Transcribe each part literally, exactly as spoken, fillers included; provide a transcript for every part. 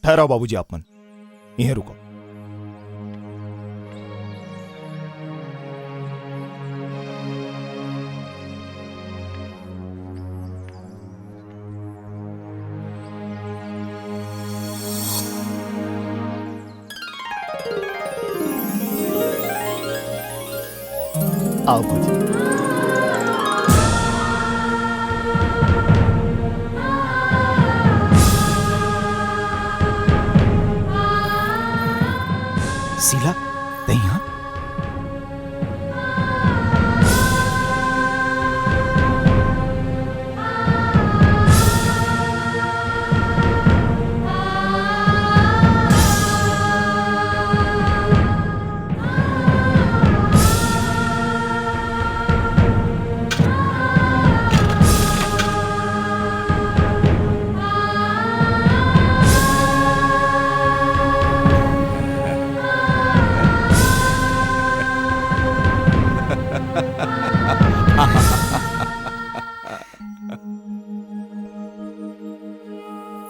ठहराव बाबूजी, आप मन इहें रुको। आओ भौजी। शीला, तैं हा?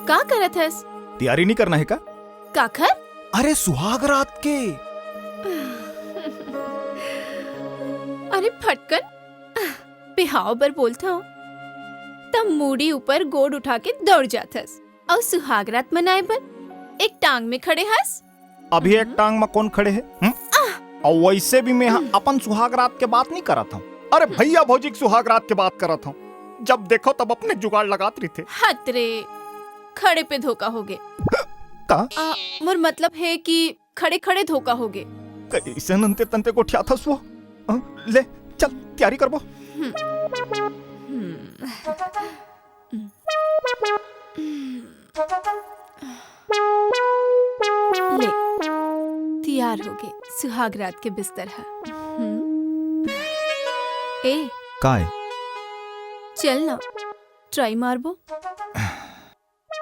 का करत हस? तैयारी नहीं करना है का? काखर? अरे, सुहाग रात के। अरे फटकन, बिहाव बर बोलथव, त मुड़ी ऊपर गोड़ उठा के दौड़ जाथस, अउ सुहाग रात मनाए बर एक टांग में खड़े हस। अभी एक टांग म कोन खड़े हे? हम्म? अउ वैसे भी मैं हा अपन सुहाग रात के बात नहीं करत हूँ। अरे भैया भौजी के सुहाग रात के बात करत हूँ। जब देखो तब अपने जुगाड़ लगात रहिथे। हत रे, खड़े पे धोखा होगे। का? आ, मोर मतलब हे कि खड़े खड़े धोखा होगे। कइसन अंते तंते गोठियाथस वो? हाँ, ले, चल, तैयारी करबो। हम्म। हम्म। ले, तैयार होगे सुहाग रात के बिस्तर ह। हम्म। ए, काय? चल ना, try मारबो।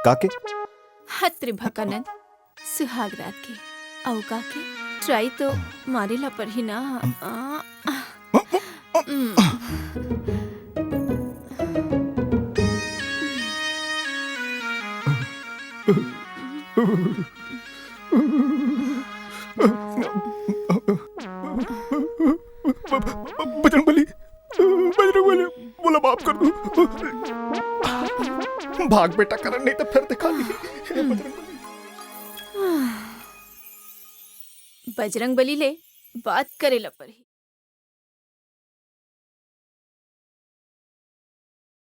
का के? हत रे भकानंद, सुहाग रात के। अउ का के? Try तो मारे ला पड़ही ना। आ, आ। हम्म। बजरंग बली, बजरंग बली, मोला माफ कर दो। भाग बेटा, करन नहीं तो फिर दिखा दी। बजरंग बली। बजरंग बली ले बात करे ला पड़ही।